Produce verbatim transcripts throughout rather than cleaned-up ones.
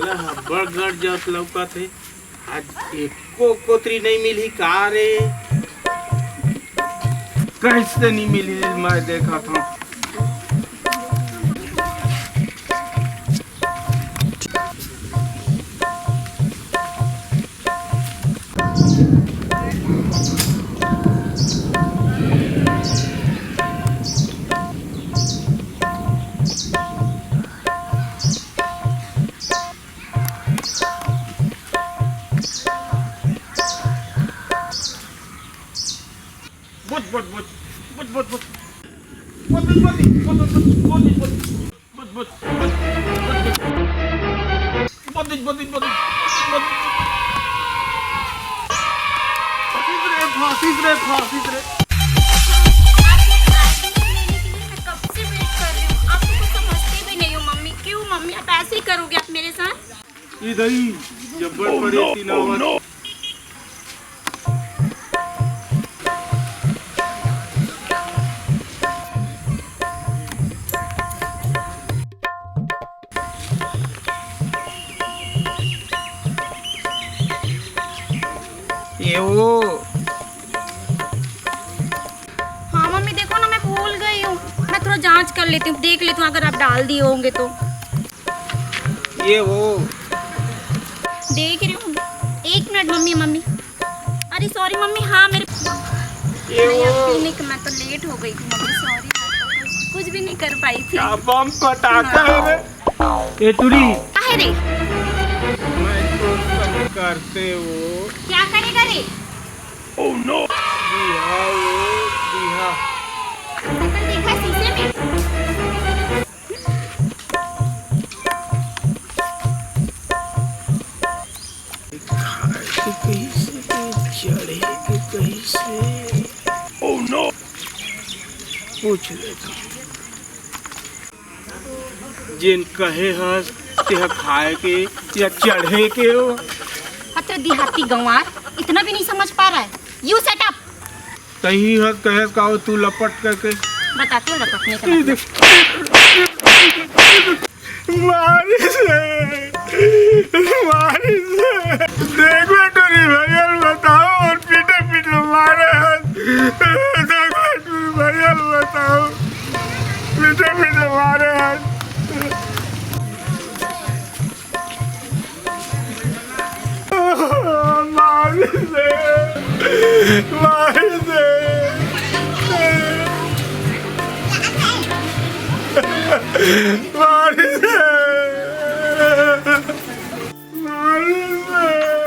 बड़ गड़ जात लौकत हे। आज एको कोतरी नहीं मिली का रे? कैसे नहीं मिली, मैं देखा था। फांसी रे, फांसी रे। आपकी शादी लेने के लिए मैं कब से वेट कर रही हूँ। आप तो कुछ समझते भी नहीं हो मम्मी। क्यों मम्मी, आप ऐसे ही करोगे आप मेरे साथ? ये दही जब्बर पड़े तीन आवाज। ये वो। हाँ मम्मी, देखो ना, मैं भूल गई हूँ। मैं थोड़ा जांच कर लेती हूँ, देख लेती हूँ अगर आप डाल दिए होंगे तो। ये वो। देख रही हूँ। एक मिनट मम्मी, मम्मी। अरे सॉरी मम्मी, हाँ मेरे ये नहीं, वो। अब पीने के मैं तो लेट हो गई थी मम्मी, सॉरी। कुछ भी नहीं कर पाई थी। क्या बम पटाखा है रे? ए टुरी। काहे रे? मैं तो सब करते हो। क्या करेगा रे? Oh no! बिहा वो, बिहा। शकल देखा शीशे में? खाए के कहीं से, चढ़े के कहीं से। Oh no! पूछ लेता हूँ। जेन कहे हस, तेह खाए के या चढ़े के हो? अतरे देहाती गंवार, इतना भी नहीं समझ पा रहा है। You shut up। तही हस कहेस का हो तू लपट करके? बताती हूँ लपटने का मतलब। मारिस रे, मारिस रे। देख बेटू रे भैया बताओ और पीटे पीटे मारे हस। देख बेटू रे भैया बताओ, पीटे पीटे मारे हस। मारिस रे, मारिस रे, मारिस रे, मारिस रे,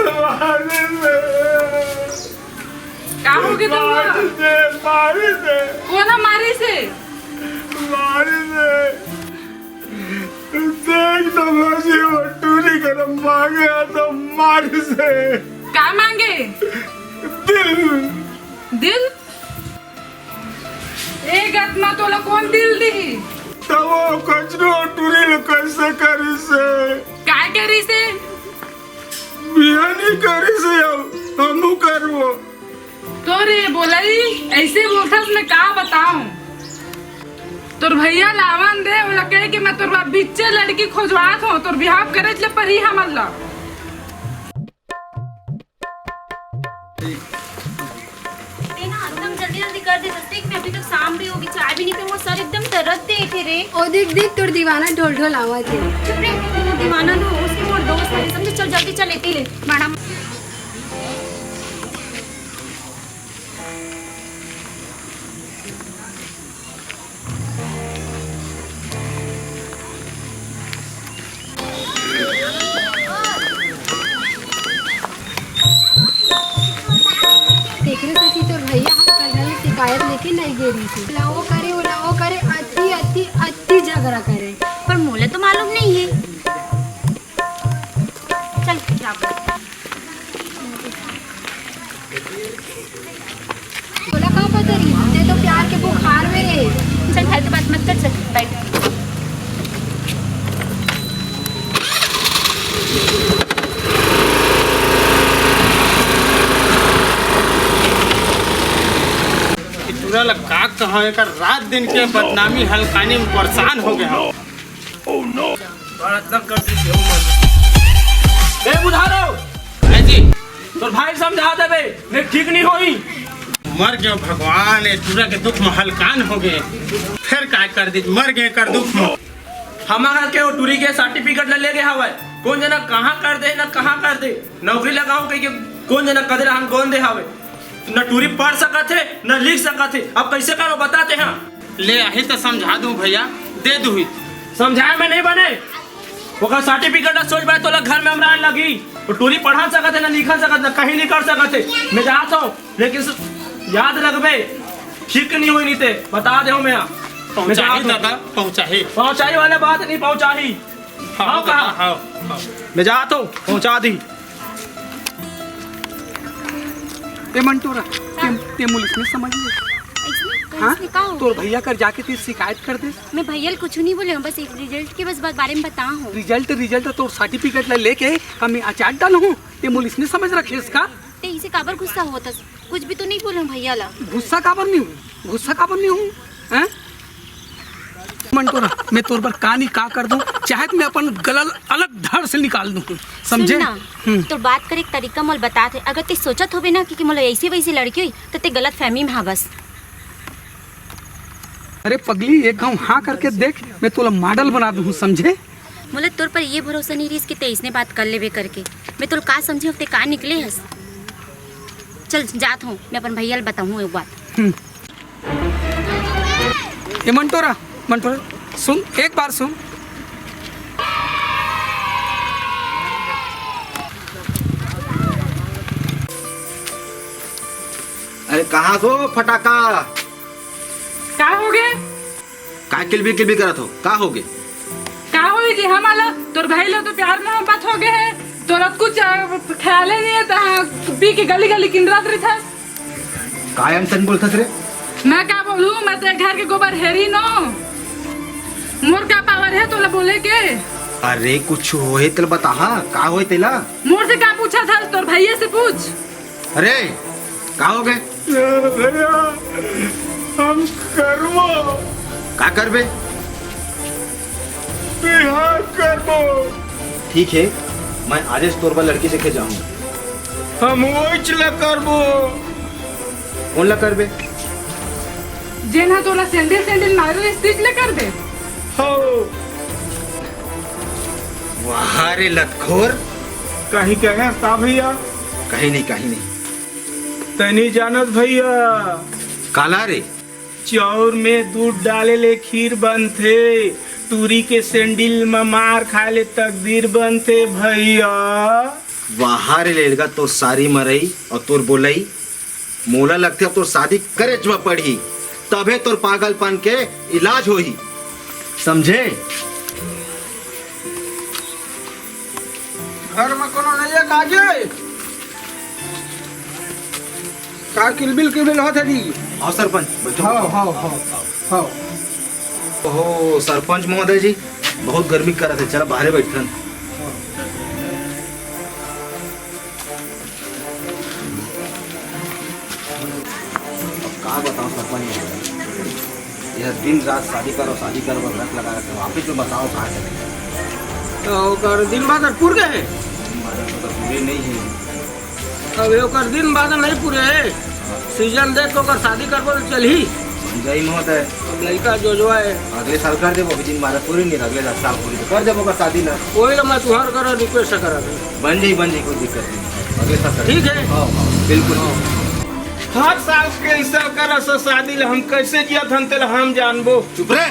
मारिस रे। का हो गया तुमको? मारिस हे, मारिस हे। कोन मारिस हे? मारिस हे। देख तो भौजी, वो टूरी कर मांगे तो मारिस हे। का मांगे? दिल। दिल? ए गत मा तोला कोन दिल दिही? त वो कचरू टूरी ल कैसे करिस हे? काय करिस हे? बिहानी करिस हे, अब हमू करबो। तोरे बोलई ऐसे बोलथस, मैं का बताऊं? तोर भैया लावन दे, ओला कहे कि मैं तोर बिच्चे लड़की खोजवात हूँ, तोर बिहाव करे ले परी हमन ला। देना, एकदम जल्दी जल्दी कर दे, जल्दी, मैं अभी तक शाम भी होगी, चाय भी नहीं पी, वो सर एकदम दर्द दे थे रे। ओ देख देख, तोर दीवाना ढोल ढोल आवाज है। चुप रे, वो दीवाना नो, उसकी मोर दोस्त है, समझे? चल जल्दी चल, लेती ले मैडम। तेकरे सेती तोर भैया ह कर्नल ले शिकायत लेके नइ गे रहिस हे। ओला ओ करे, ओला ओ करे, अति, अति, अति झगड़ा करे। पर मोला तो मालूम नइ हे। चल, जा। तोला का पता रही, ते तो प्यार के बुखार में रहे। चल, फालतू बात मत कर, चल, बैठ। साला का कहा, एकर रात दिन के बदनामी हल्कानी में परेशान हो गया। ए बुधारो, ए जी, तोर भाई समझा देबे, नहीं ठीक नहीं होई। मर गयो भगवान, ए टूरा के दुख में हलकान हो गए। फिर का कर दी, मर गए कर दुख में। हमारा के वो टूरी के सर्टिफिकेट ले लेगे हवय, कौन जना कहाँ कर दे ना कहाँ कर दे, नौकरी लगाओ कह के कौन जना कदे रहन कौन दे हवय। न टूरी पढ़ सकत हे, न लिख सकत हे। अब कैसे करो बताते हैं। ले आही तो समझा दूं भैया, दे दूही। समझाए में नहीं बने, ओकर सर्टिफिकेट ला सोच बाय तोला घर में हमरा लगी। वो टूरी पढ़ा सकत हे, न लिखा सकत, न कहीं नहीं कर सकत हे। मैं जात हूँ, लेकिन स-, याद रखबे, ठीक नहीं हुई नहीं ते बता दे मैं। मैं पहुंचाही जात हूँ। दादा, पहुंचाही। पहुंचाही वाले बात नहीं, पहुंचाही। हाँ, हाँ, कहा? हाँ, हाँ। मैं जात हूँ, पहुंचा दी। ए मंटोरा, ते, ते मुलिस नहीं समझ ले। इसमें, हाँ? इसमें का हो तोर गया? भैया कर जाके ते शिकायत कर दे। मैं भैया ल कुछ नहीं बोले हूँ, बस एक रिजल्ट के बस बा-, बारे में बताओ हूँ। रिजल्ट, रिजल्ट तो सर्टिफिकेट ला लेके हम अचार डालो हूँ। ते मुलिस नहीं समझ रखे इसका। ते इसे काबर गुस्सा होता? कुछ भी तो नहीं बोले हूँ भैया ला। गुस्सा काबर नहीं हूँ, गुस्सा काबर नहीं हूँ, हैं? मंटोरा, मैं तोर बर का नहीं का कर दूं, चाहे तो मैं अपन गला ल अलग धार से निकाल दूं, समझे? सुन ना, हम्म। तोर बात करे के तरीका मोल बतात हे। अगर ते सोचत होबे ना कि, कि मोला ऐसी वैसी लड़की हुई, तो ते गलत फहमी में हा बस। अरे पगली, एक घाव हाँ करके देख, मैं तोला मॉडल बना दूं, समझे? मोला तोर पर ये भरोसा नहीं रहीस कि ते इसने बात कर लेबे करके। मैं तोला का समझे हूँ, ते का निकले हस? चल जात हूँ, मैं अपन भैया ल बताऊँ एक बात। हम्म। ए मंटोरा, मंटोरा, सुन, एक बार सुन। अरे कहाँ सो फटाका? का हो गए? का किलबिल किलबिल करत हो? का हो गए? का होई जी, हमला तोर भाई ला तो प्यार मोहब्बत हो गए है, तोरा कुछ, अ, ख्याल ही नहीं है, तहाँ पी के गली गली किंदरात रहिथस। का अनसन बोलथस रे? मैं का बोलूं, मैं तो घर के गोबर हेरी नो। मोर का पावर है तोला बोले के? अरे कुछ होए तेला बताहा, का होए तेला? मोर से का पूछा था, तोर भैया से पूछ। अरे का हो गए? भैया, हम करबो। का करबे? बिहार करबो। ठीक है, मैं आजे से तोर बर लड़की देखे जाऊँ। हम वहीच ला करबो। कौन ला करबे? जेन हा तोला सैंडल सैंडल मारे रहिस, तीच ला करबे? हो। वाह रे लतखोर। कहीं कहे का भैया? कहीं नहीं, कहीं नहीं। तनी जानत भैया। काला रे? चाउर में दूध डाले ले खीर बनथे, टूरी के सैंडल म मार खाए ले तकदीर बनथे भैया। वाह रे लेड़गा, तोर सारी मरई और तोर बोलई। मोला लगथे अब तोर शादी करेच म पड़ही, तभे तोर पागलपन के इलाज होही, समझे? घर में कोनो नहीं है काजी? का किलबिल किलबिल होत है जी? आओ सरपंच, बैठो। हाँ, हाँ, हाँ, हाँ। ओहो, सरपंच महोदय जी, बहुत गर्मी करत है, चला बाहरे बैठन। अब का बताओ सरपंच महोदय, यह दिन रात शादी करो, शादी करो, रट लगा रखे हो। आप ही तो बताओ का करें। तो ओकर दिन बादर पूर गए? दिन बादर तो पूरे नहीं है। अब ओकर दिन बादर नहीं पूरे है, सीजन देख के ओकर शादी करबो तो चलही। बन जाई महोदय। अब लड़का जो जो है। अगले साल कर देबो, अभी दिन बादर पूरे नहीं, अगले साल पूरी तो कर देबो ओकर शादी ला। वही ला मैं तुहार करा रिक्वेस्ट करा था। बन जाई, बन जाई, कोई दिक्कत नहीं, अगले साल कर ठीक है। हाँ, हाँ, बिल्कुल। हर साल कैंसिल करा स शादी ला, हम कैसे जिया धन तेला हम जानबो। चुप रहे।